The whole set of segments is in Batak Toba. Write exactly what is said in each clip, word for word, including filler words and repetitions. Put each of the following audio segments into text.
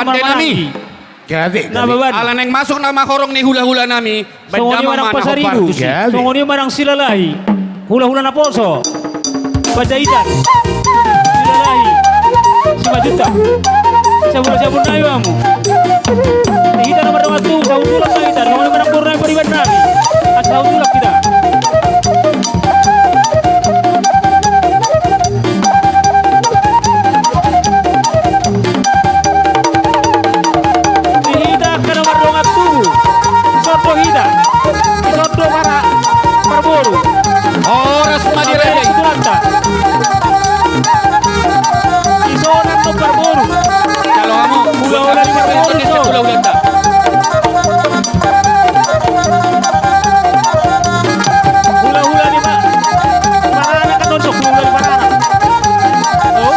Marhaha nami. Gabe, gabe. Ala naeng masuk nama horong ni hulahula nami. Songon i ma nang Pasaribu. Gabe. Songon i ma nang Silalahi. Hulahula naposo. Panjaitan. Silalahi. Simanjuntak. Sabun-sabun nai bamu. Hita na mardongan tubu, sahundulan ma hita. Songon i ma nang boru nai pariban nami. Asa sahundulan hita. Di hita angka na mardongan tubu. Sondo hita. Sondo para parboru. Horas ma di rende. Sahundulan hita. Isona do parboru. Jalo hamu. Hulahula ni parboru. Hulahula ni parboru. Hulahula ni pa-, paranak kan untuk hulahula ni paranak. Oh.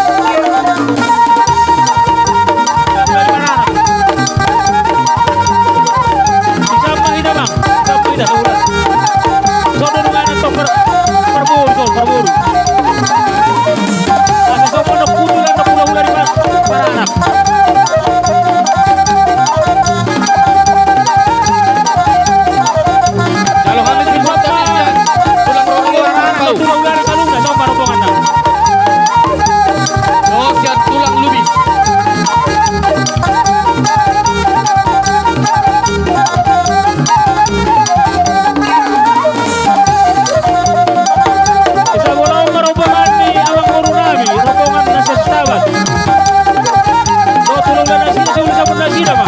Hulahula ni paranak. Bisa apa ini, Bang? Bisa apa ini, Bang? Sodo dengan itu per-, perboru, so, perboru. Asa sopo na kudu lan na hulahula ni pa-, paranak. Jalo hami sibuat dan isian. Tulang rohani orang tahu. Tulang rohani kalung na, coba rombongan na. Oh, sian tulang lubis. Asa bola on ma rombongan ni amang boru nami, rombongan na sestabat. Do tulang na sini, sabun-sabun na sini ma.